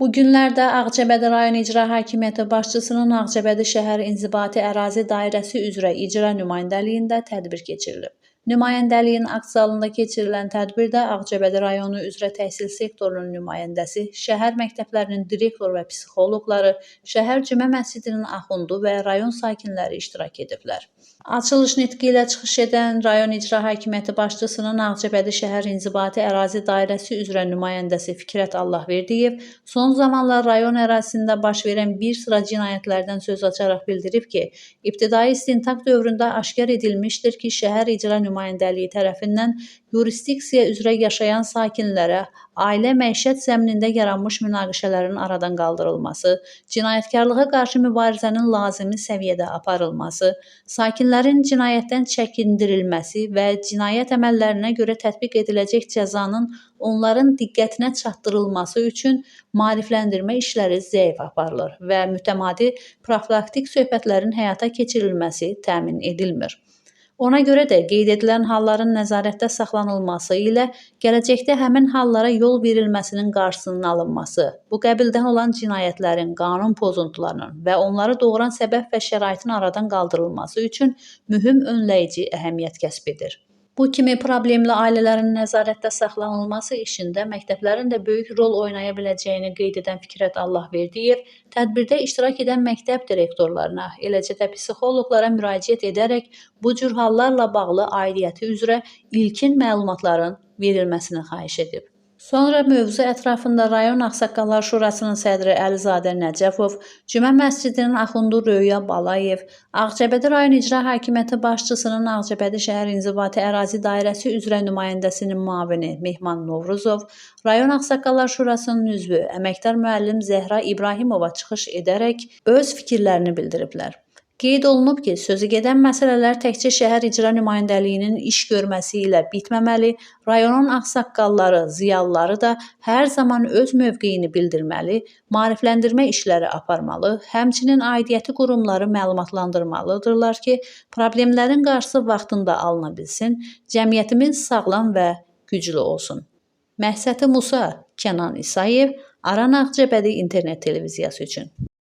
Bu günlərdə Ağcabədi rayon İcra Hakimiyyəti başçısının Ağcabədi şəhər inzibati ərazi dairəsi üzrə icra nümayəndəliyində tədbir keçirilib. Nümayəndəliyin akt zalında keçirilən tədbirdə Ağcabədi rayonu üzrə təhsil sektorunun nümayəndəsi, şəhər məktəblərinin direktor və psixoloqları, şəhər Cümə məscidinin axundu və rayon sakinləri iştirak ediblər. Açılış nitqi ilə çıxış edən rayon İcra Hakimiyyəti başçısının Ağcabədi şəhər inzibati ərazi dairəsi üzrə nümayəndəsi Fikrət Allahverdiyev son zamanlar rayon ərazisində baş verən bir sıra cinayətlərdən söz açaraq bildirib ki, ibtidai istintaq dövründə aşkar edilmişdir ki, şəhər icra nümayəndəliyi tərəfindən yurisdiksiya üzrə yaşayan sakinlərə ailə məişət zəminində yaranmış münaqişələrin aradan qaldırılması, cinayətkarlığa qarşı mübarizənin lazımi səviyyədə aparılması, sakinlərin cinayətdən çəkindirilməsi və cinayət əməllərinə görə tətbiq ediləcək cəzanın onların diqqətinə çatdırılması üçün maarifləndirmə işləri zəif aparılır və mütəmadi profilaktik söhbətlərin həyata keçirilməsi təmin edilmir. Ona görə də qeyd edilən halların nəzarətdə saxlanılması ilə gələcəkdə həmin hallara yol verilməsinin qarşısının alınması, bu qəbildən olan cinayətlərin, qanun pozuntularının və onları doğuran səbəb və şəraitin aradan qaldırılması üçün mühüm önləyici əhəmiyyət kəsb edir. Bu kimi problemli ailələrin nəzarətdə saxlanılması işində məktəblərin də böyük rol oynaya biləcəyini qeyd edən Fikrət Allahverdiyev tədbirdə iştirak edən məktəb direktorlarına, eləcə də psixoloqlara müraciət edərək bu cür hallarla bağlı aidiyyəti üzrə ilkin məlumatların verilməsini xahiş edib. Sonra mövzu ətrafında rayon Ağsaqqallar Şurasının sədri Əlizadə Nəcəfov, Cümə məscidinin axundu Röya Balayev, Ağcabədi rayon İcra Hakimiyyəti başçısının Ağcabədi şəhər inzibati ərazi dairəsi üzrə nümayəndəsinin müavini Mehman Novruzov, rayon Ağsaqqallar Şurasının üzvü, əməkdar müəllim Zəhra İbrahimova çıxış edərək öz fikirlərini bildiriblər. Qeyd olunub ki, sözü gedən məsələlər təkcə şəhər icra nümayəndəliyinin iş görməsi ilə bitməməli, rayonun ağsaqqalları, ziyalıları da hər zaman öz mövqeyini bildirməli, maarifləndirmə işləri aparmalı, həmçinin aidiyyəti qurumları məlumatlandırmalıdırlar ki, problemlərin qarşısı vaxtında alına bilsin, cəmiyyətimiz sağlam və güclü olsun. Məhsəti Musa, Kənan İsayev, Aran Ağcabədi internet televiziyası üçün.